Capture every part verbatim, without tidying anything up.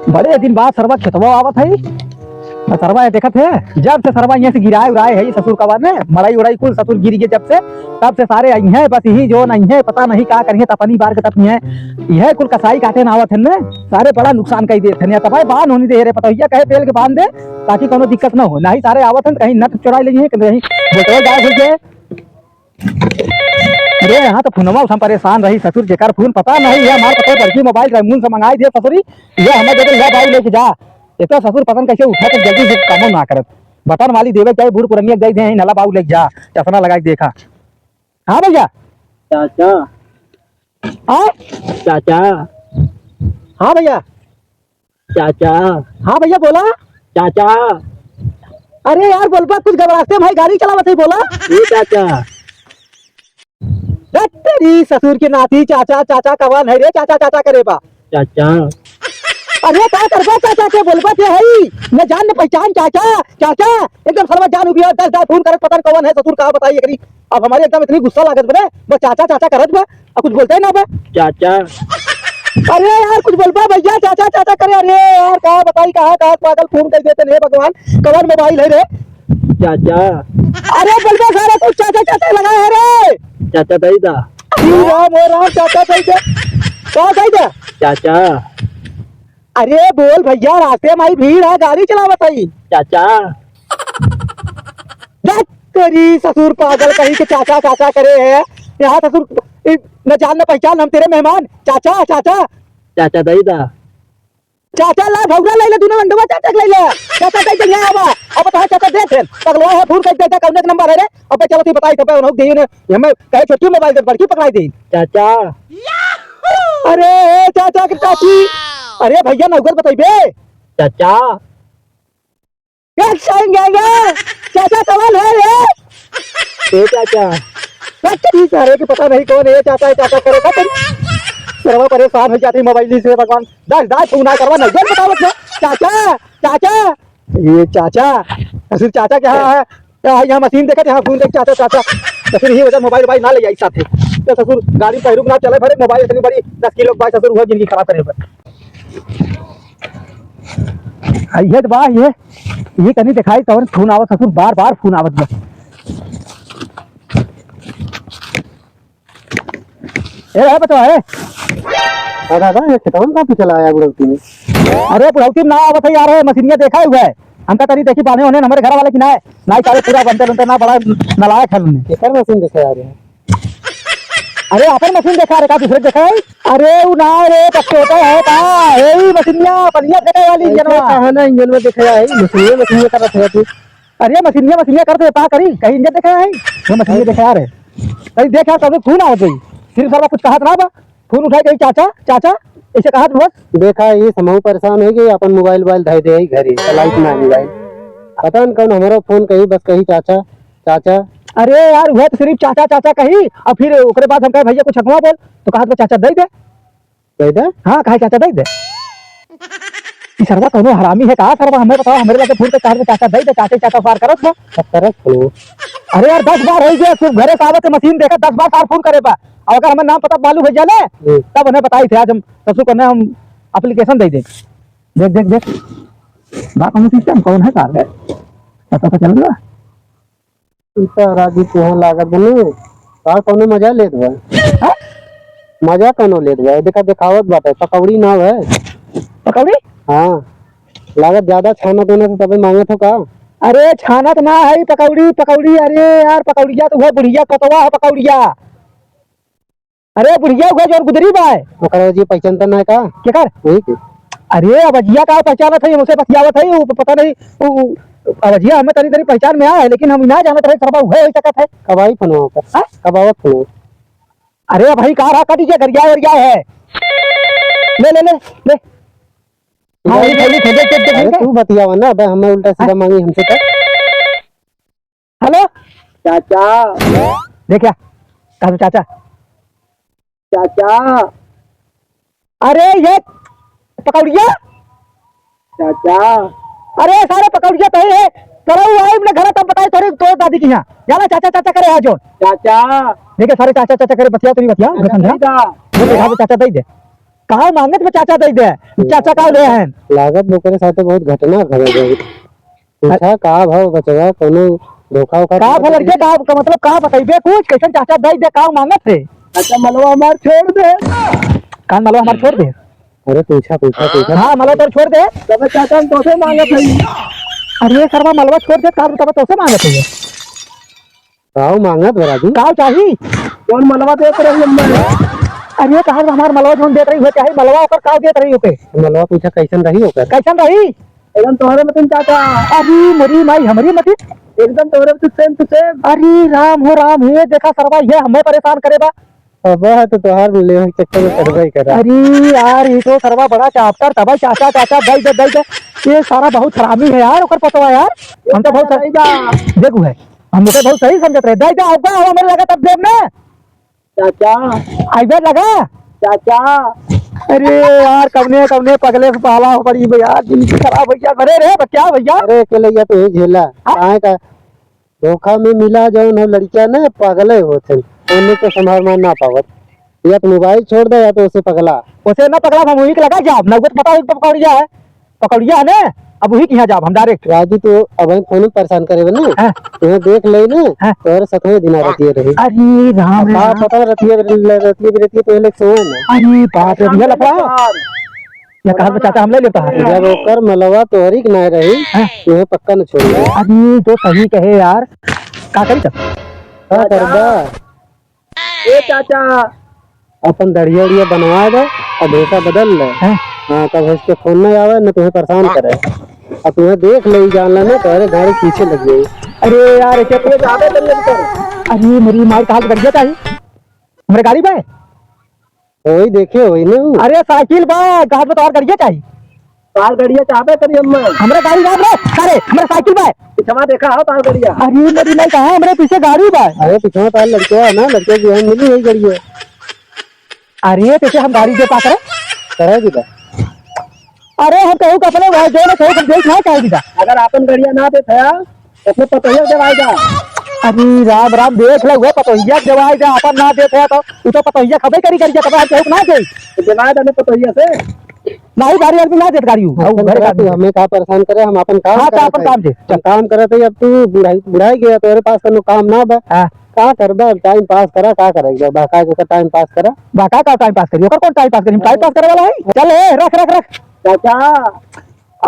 बड़े दिन बाद सरवा खेतवा आवत है। और सरवा ये देखत है, जब से सरवा यहाँ से गिराए उराए है ये ससुर कवन है, मड़ई उड़ई कुल ससुर गिर गए जब से, तब से सारे आई हैं, बस यही जो नहीं है, पता नहीं का करिए, तपनी बार के तपनी है, यह कुल कसाई काटे ना आवत है ना, सारे बड़ा नुकसान कई देत है। तबाय बांध होनी दे रे, पतोहिया कहे पेल के बांध दे, ताकि कोनो दिक्कत ना हो, नहीं सारे आवत हैं तो कहीं नट चुराई लेंगे, कहीं बोतल गायब हो जाए। अरे, यहाँ तो फोनवा उठा परेशान रही ससुर, जेकर फोन पता नहीं है, हमार पता बड़की मोबाइल रंगून से मंगाई दे ससुरी, ये हमें दे दे, ले बाऊ लेके जा। एक तो ससुर पता नहीं कैसे उठा के जल्दी से कामो ना करत, बटन वाली देवे चाहे बूढ़ पुरनिया दे दे, नला बाऊ लेके जा, चश्मा लगा के देखा। हाँ भैया। चाचा। हाँ? चाचा। हाँ भैया। चाचा। हाँ भैया, बोला। चाचा। अरे यार, बोलबा कुछ घबराते भाई, गाड़ी चलावत है, बोला। ए चाचा। रे तेरी ससुर की नाती, चाचा, चाचा कवन है रे, चाचा, चाचा करे बा। चाचा। अरे का करबा चाचा के, बोलबा के है, न जान न पहचान, चाचा, चाचा, एकदम सरवा जान उबिया, दस दाई फोन करत, पता न कवन है ससुर, का बताई एकरी। अब हमारे एकदम इतनी गुस्सा लागत बने, बस चाचा, चाचा करत बा। अब कुछ बोलते ही ना बे। चाचा। अरे यार, कुछ बोलबा भैया, चाचा चाचा करे। अरे यार, का बताई, कहाँ कहाँ पागल फोन कर देते हैं भगवान, कवन मोबाइल है रे? चाचा। अरे बोलबा सारा, तू चाचा चाचा लगा है रे। चाचा दई दा। श्री राम हो राम, चाचा दई दे। का दई दे? चाचा। अरे बोल भैया, रास्ते में आई भीड़ है, गाड़ी चलावत है। चाचा। देख तेरी ससुर पागल कहीं के चाचा चाचा करे है। यहाँ ससुर, ए, न जान न पहचान, हम तेरे मेहमान। चाचा, चाचा। चाचा दई दा। चाचा ला भौरा ले ले, दोनों अंडवा चाचा के ले ले। चाचा दई दे, यहाँ आवा। अब तो चाचा देख है। पगलवा है, फोन कर दे, कौन एक नंबर है रे? अब चलो तू बताई, तब उन्होंने दी ने, हमें कहे छोटी मोबाइल दे, बड़की पकड़ाई दी। चाचा। अरे, ए, चाचा के चाची। अरे भैया, नौकर बताइबे। चाचा। एक साइन जाएगा। चाचा सवाल है रे। ए चाचा। सच नहीं सारे के पता नहीं कौन है चाचा, चाचा करे था तुम। सरवा परेशान हो जाती मोबाइल से भगवान। दस दाई तू ना करवा, नहीं बतावत ना। चाचा, चाचा। ये चाचा। ससुर चाचा के यहाँ है। यहाँ, यहाँ मशीन देखे, यहाँ फोन देख, चाचा, चाचा। ससुर यही वजह मोबाइल, मोबाइल ना ले जाई साथे। तो ससुर गाड़ी पहिरुक ना चले, भरे मोबाइल इतनी बड़ी दस किलो के भाई ससुर हुआ जिंदगी खराब करे पर। आ, ये तो बा, ये, ये कनी दिखाई, कौन फोन आवत ससुर, बार बार फोन आवत बा। ए, ए, बचवा, ए। हाँ दादा, ये खेतवन का पीछे लाया बुढ़ौती में? अरे, बुढ़ौती में ना आवत है यार, मशीनिया देखा हुआ है। हमका तनी देखी बाने होने हमारे घर वाले की ना है। ना ही सारे पूरा बनते बनते ना बड़ा नालायक है उन्हें। केकर मशीन देखे आ रहे हैं? अरे, अपन मशीन देखा रे, का दूसरे देखा है? अरे, उ ना रे, बकचोदा है का? यही मशीनिया, बढ़िया फेंके वाली इंजनवा। कहाँ ना इंजनवा देखे है, मशीनिया, मशीनिया करत है तू। अरे, मशीनिया, मशीनिया करत है, का करी? कहीं इंजन देखा है? वो मशीनिया देखा यार है। कहीं देख यार, कभी फोन आवत है। सिर्फ साला कुछ कहत ना बा। फोन उठाई कही, "चाचा, चाचा," ऐसे कहा तो बस। देखा, ये समूह परेशान होइ गई, अपन मोबाइल वोबाइल धइ दे घरे, तो लाइट ना मोबाइल। पता न कौन हमरो फोन कही, बस कही, "चाचा, चाचा।" अरे यार, वह तो सिर्फ चाचा, चाचा कही, और फिर ओकरे बाद हम कहे, "भैया, कुछ हकवा बोल," तो कहा तो, "चाचा, दे दे।" दे दे? हाँ, कहे, "चाचा, दे दे।" ई सरवा कौनो हरामी है का सरवा? हमें बताओ, हमरे लगे फोन पे चार चाचा दे दे, चाचा, चाचा बार करत बा। सब करत हो। अरे यार, दस बार हो गया, सिर्फ घरे से आवत मशीन देखा, दस बार सार फोन करे बा। और अगर हमें नाम पता मालूम हो जाले, हम्म। तब उन्हें बताई थे, आज हम ससुर को ना हम एप्लीकेशन दे दे। देख, देख, देख। बा कौन सिस्टम, कौन है सार? पता तो चल गया। ई तो राजू तुहे लागत बा नु, का कौनो मजा लेत बा? हाँ? मजा कौनो लेत बा? देखा देखावत बाटे, पकौड़ी नाव है। पकौड़ी? हाँ, लागत ज्यादा छानत होने से तबे मांगत हो का? अरे छानत ना है पकौड़ी, पकौड़ी, अरे यार पकौड़िया तो वह बुढ़िया कतवा है पकौड़िया। अरे बुढ़िया हुआ जौन गुदरी बा है। ओकर अवजिया पहचानता ना है का? केकर? वही के। अरे अवजिया का पहचानत है, हमसे बतियावत है, वो पता नहीं, वो, वो अवजिया हमें तनी तनी पहचान में आया है, लेकिन हम ना जानत रहे सरबा उहे हो सकत है। कब आई फोनवा ओकर? हाँ? कब आवत फोनवा? अरे भाई का रहा, कट गया, गरिया वरिया है। ले, ले, ले, ले। हाँ, वही, वही, वही, वही, अरे वही। तू बतियावा ना, अब हमें उल्टा सीधा हाँ? मांगी हमसे तो। हेलो चाचा। देखा, कहा चाचा? चाचा। अरे ये पकौड़िया। चाचा। अरे सारे पकौड़िया तो है, करो आए अपने घर तब बताए तोरे, तोरे दादी की यहाँ। जाला चाचा चाचा करे आज। चाचा। देखा सारे चाचा चाचा करे, बतिया तो नहीं बतिया, चाचा उनका समझा। दे दा। वो देखा वो चाचा दे दे। का मांगत बा चाचा दइ दे? चाचा का ले हैं? लागत बा ओकरे साथे बहुत घटना घटल रही। पूछा का भाव बचवा, कौनो धोखा वोखा का तो भा लड़के, नहीं? का, का मतलब का बतइबे कुछ? कैसन चाचा दइ दे, का मांगत है? अच्छा, मलवा हमार छोड़ दे। कान मलवा हमार छोड़ दे। अरे पूछा, पूछा, पूछा। हाँ, मलवा तोर छोड़ दे। तबे चाचा हम तोसे मांगत हई। अरे सरवा मलवा छोड़ दे, का तबे तोसे मांगत है? काव मांगत बा राजू? काव चाही? कौन मलवा देत रही हमें? अरे कहा हमार मलवा जौन देत रही हो चाही, मलवा ओकर काव देत रही ओके? मलवा पूछा कैसन रही ओकर? कैसन रही? एकदम तोहरे मतिन चाचा। अरे मोरी माई, हमरी मतिन? एकदम तोहरे मतिन, same to same। अरे राम हो राम, ये देखा सरवा, ये हमें परेशान करे बा। अब है तो तोहार लेवे के चक्कर में पड़बे करा। अरे यार, ये तो सरवा बड़ा चापटर तबे चाचा, चाचा, दइ दे, दइ दे। ये सारा बहुत हरामी है यार, ओकर पतवा यार। हम तो बहुत सही बा। देखू है, हम तो बहुत सही समझत रहे। दइ दे, अब का हो, हमरे लगा तब देब ना। चाचा। अइबे लगा। चाचा। अरे यार, कवने, कवने पगले से पाला हो पड़ी बे यार, जिंदगी खराब होइ गया। अरे रे, बा क्या भइया? अरे, अकेले या तो ही झेला। हाँ? काहे का धोखा में मिला जौन हो लड़किया ने, पगले होत हैं। उन्हें तो संभाल मान ना पावत। या तो mobile छोड़ दे या तो उसे पगला। उसे ना पगला, हम वही के लगा जाब। ना वो तो पता है पकौड़िया है। पकौड़िया है ने, अब वही के यहाँ जाब हम direct। राजू, तू अब हम फोन परेशान करे बे ना। हाँ। तुम्हें देख ले ना, हाँ। तोहरे सतवें दिना रतिये रही। अरे राम अब रे का राम। पता रतिये, रतिये पहले सोए ना। अरे बाप रे, ये लफड़ा। ये कहा बे चाचा, हम ले लेता है। जब ओकर मलवा तोहरी के ना रही, हाँ। तुम्हें पक्का न छोड़ी। अरे तो सही कहे यार, का करी तब? का करबा? ए चाचा। अपन दढ़िया उढ़िया बनवा दे, अब भेषा बदल ले। हैं? हाँ, तब इसके फोन नहीं आवे, न तुम्हें परेशान करे। अब तुम्हें देख ले, जान लेना, तुम्हारे गाड़ी पीछे लग गई। अरे यार, ऐसे ये ज्यादा कर लेते हैं। अरे, मेरी माई, कहाँ से गड़िया चाहिए? हमारे गाड़ी पे? वही देखे, वही नहीं। अरे, साइकिल बा, कहाँ से तुम्हारे गड़िया चाहिए? तार गड़िया चाहबे करी हम। हमरा गाड़ी ना बा, अरे, हमरा साइकिल बा। पिछवा देखा हो तार गड़िया। अरे, मेरी नहीं कहा, हमरे पीछे गाड़ी बा। अरे, पिछवा तार लड़के है ना, लड़के जो है, मिली यही गड़िया। अरे, तेसे हम गाड़ी दे पा करे? करे भी बा। अरे, हम कहूँ का अपने भाई जो ना कहूँ, हम देख ना कहे भी बा। अगर आपन गड़िया ना देत है, अपने पतोहिया के देवाई जा। अरे राम राम, देख ले, उहे पतोहिया के देवाई जा, अपन ना देत है तो, उ तो पतोहिया खबे करी, करी जा, तब हम केहू के ना देई। तो देवाई जा अपने पतोहिया से। नहीं, गाड़ी आदमी ना देत गाड़ी, उ, उ अपन घरे का तू आदमी। हमें का परेशान करे, हम अपन काम हाँ, तो करत अपन है। काम दे, चल। हम काम करत है, अब तू बुढ़ाई, बुढ़ाई गया, तोरे पास कोनो काम ना बा। हाँ। का करबा, time pass करा, का करे, बहका के ओकर time pass करा। बहका का time pass करी, ओकर कौन time pass करी, हम time pass करे वाला है? चल, ए, रख, रख, रख। चाचा।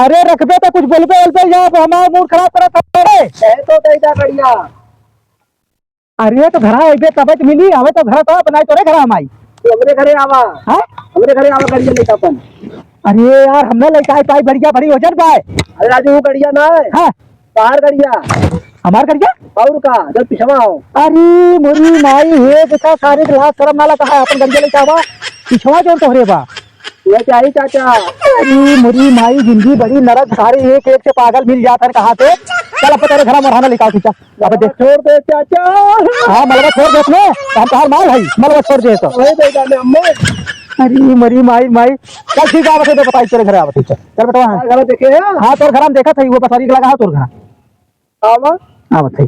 अरे रखबे तो कुछ बोलबे बोलबे, यहाँ पे हमार mood खराब करत है रे। कहे तो दे जा गड़िया। अरे तो घरा अइबे तबे तो मिली, आवे तो घरा तो बनाए तोरे घरा हम आई। तू हमरे घरे आवा। हाँ? हमरे घरे आवा गड़िया लेके अपन। अरे यार, हम ना लेके आए पाई, बढ़िया बड़ी वजन बा। अरे राजू, वो गड़िया ना है। हाँ। बाहर गड़िया। हमार गड़िया? और का, जब पिछवा हो। अरे मोरी माई, हे देखा, सारे के लाज शरम ना लगा है, अपन गड़िया लेके आवा। पिछवा जौन तोहरे बा। ये चाही चाचा। अरे मोरी माई, जिंदगी बड़ी नरक, सारे एक एक से पागल मिल जात है कहाँ से। चल अब तेरे घर में रहना लिखा, ठीक है? अब देख। छोड़ दे चाचा। हाँ, मलबा छोड़ दे अपने, हम तोहार माल है, मलबा छोड़ दे तो। वही दे जाने अम्मा। अरे मोरी माई, माई। चल ठीक है, अब तो बताई तेरे घर आवत है, चल। चल बेटा, हाँ। घर देखे हैं? हाँ, तोर घर हम देखा था, वो पसारी के लगा है तोर घर। आवा। आवत है।